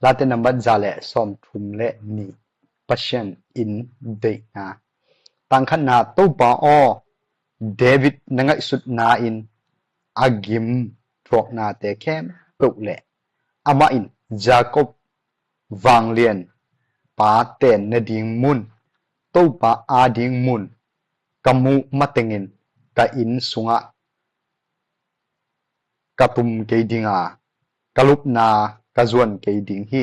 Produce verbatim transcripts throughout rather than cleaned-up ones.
Late nambat za le sawmthum le nih, Pasian in deihna. Tangkhatna, Topa aw, David na ngaihsutna in a gim thuaknate khempeuh le amah in Jacob vanglian pa ten nading mun, Topa ading mun ka muh matengin ka inn sungah ka tum kei dinga, ka lupna ka zuan kei ding hi.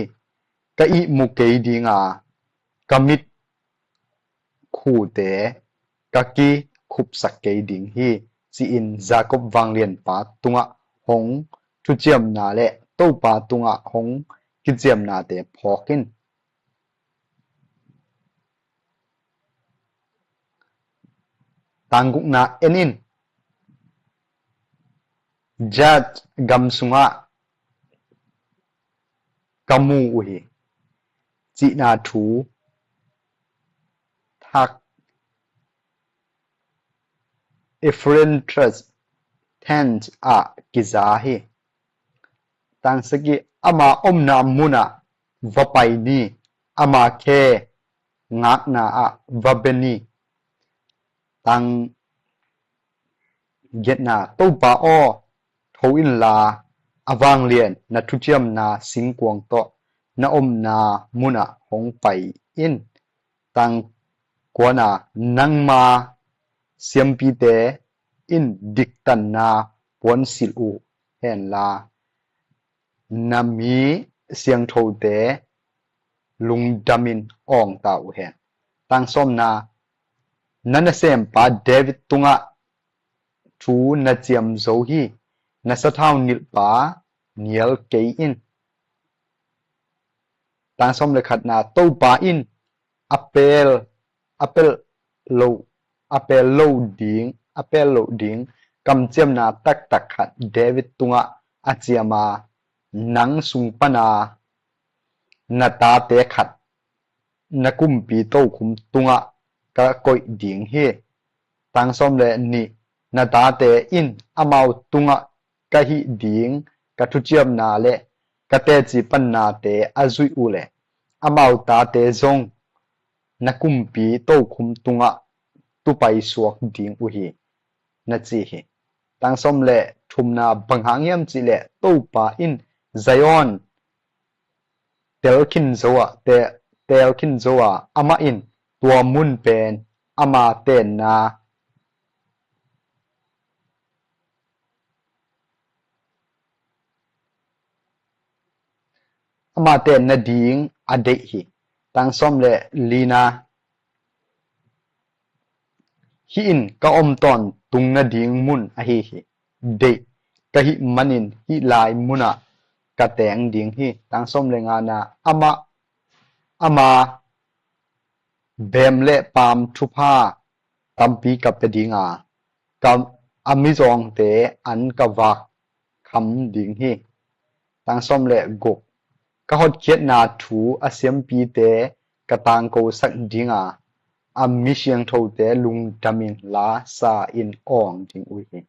Ka ihmu kei dinga, ka mit khute ka kikhupsak kei ding hi, ci-in Jacob vanglianpa tungah hong thuciamna le Topa tungah hong kiciamnate phawk in. Tangkukna en in, Jat gam sungah ka mu uh hi, cihna thu thak Ephraim tent ah kiza hi. Tangsakih, ama omna munah va pai ni, ama khe ngakna ah va be ni. Tang giatna, Topa aw, tho inla, a vanglian na thuciamna singkuang tawh na omna munah hong pai in. Tangkuana, nangma siampite in diktanna puansilh uh henla, na mi siangthote lungdamin awngta uh hen. Tangsawmna, na nasempa David tungah thu na ciam zo hi, na sathau nilhpa nial kei in. Tangsawm le khatna, Topa in a pel a pel lo a pel lo ding a pel lo ding kamciamna taktak khat David tungah a ciama, nang sung pana na tate khat na kumpi tokhum tungah ka koih ding hi. Tangsawm le nih, na tate in amau tungah ka hih ding ka thuciamna le ka teci pannate a zuih uh le amau tate zong na kumpi tokhum tungah tupai suak ding uh hi, na ci hi. Tangsawm le thumna, bang hang hiam cihleh Topa in Zion telkhin zo ah te telkhin zo a, amah in tua mun pen ama tenna ama tenna ding a deih hi. Tangsawm le lina, hih in ka om tawntung nading mun ahi hi. Deih ka hih manin hih lai munah ka teng ding hi. Tangsawm le ngana, amah ama beem le paam thupha tampi ka pia dinga, ka a mizawngte an ka vak kham ding hi. Tangsawm le guk, ka hotkhiatna thu a siampite ka tangkosak dinga, a mi siangthote lungdamin la sa in awng ding uh hi.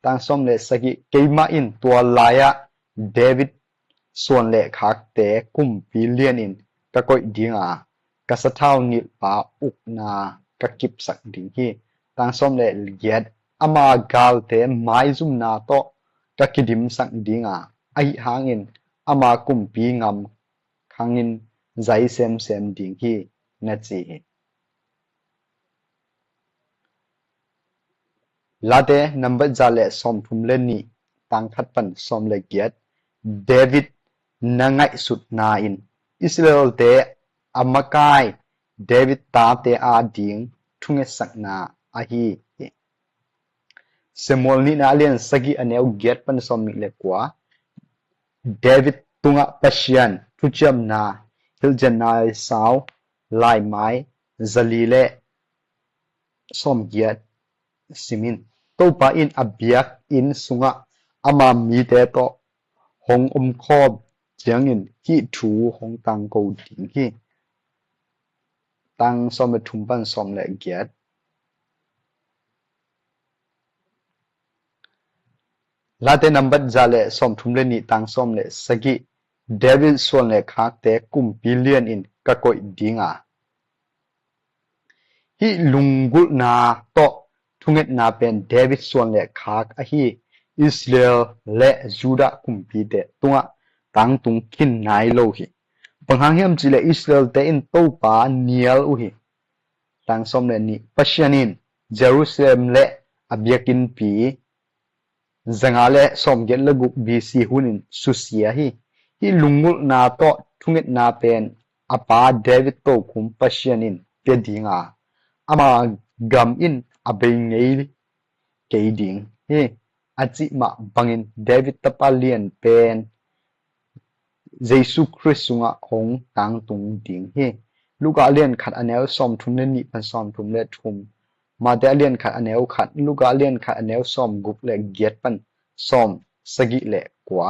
Tangsawm le sagih, keimah in tua lai-ah David suan le khakte kumpi lianin ka koih dinga, ka sathau nilhpa ukna ka kipsak ding hi. Tangsawm le giat, ama galte maizumna tawh ka kidimsak dinga, ahi hangin ama kumpi ngam khangin zai semsem ding hi, na ci hi. Late nambat za le sawmthum le nih, tangkhat pan sawm le giat. David na ngaihsutna in Israelte a makai David tate ading thungetsakna ahi hi. Samuel nihna a lian sagih a neu giat pan sawm nih le kua. David tungah Pasian thuciamna hilhcianna sau laimai zali le sawmgiat simin, Topa in a biakinn sungah ama mite tawh hong omkhawm ciangin hih thu hong tangko ding hi. Tang sawm le thum pan sawm le giat. Late nambat za le sawmthum le nih, tang sawm le sagih. David suan le khakte kumpi lianin ka koih dinga, hih lunggulhna tawh thungetna pen David suan le khak ahi Israel le Judah kumpite tungah tangtung khin nai lo hi. Bang hang hiam cihleh Israelte in Topa nial uh hi. Tang sawm le nih, Pasian in Jerusalem le a biakinnpi zanga le sawmgiat le guk B C hunin susia hi. Hih lunggulhna tawh thungetna pen a pa David tokhom Pasian in pia dinga, ama gam in a bei ngei kei ding hi, a cih mah bangin David tapa lian pen Jesu Khrist sungah hong tangtung ding hi. Luka lian khat a neu sawm thum le nih pan sawm thum le thum, Mate a lian khat a neu khat, Luka lian khat a neu sawm guk le giat pan sawm sagih le kua,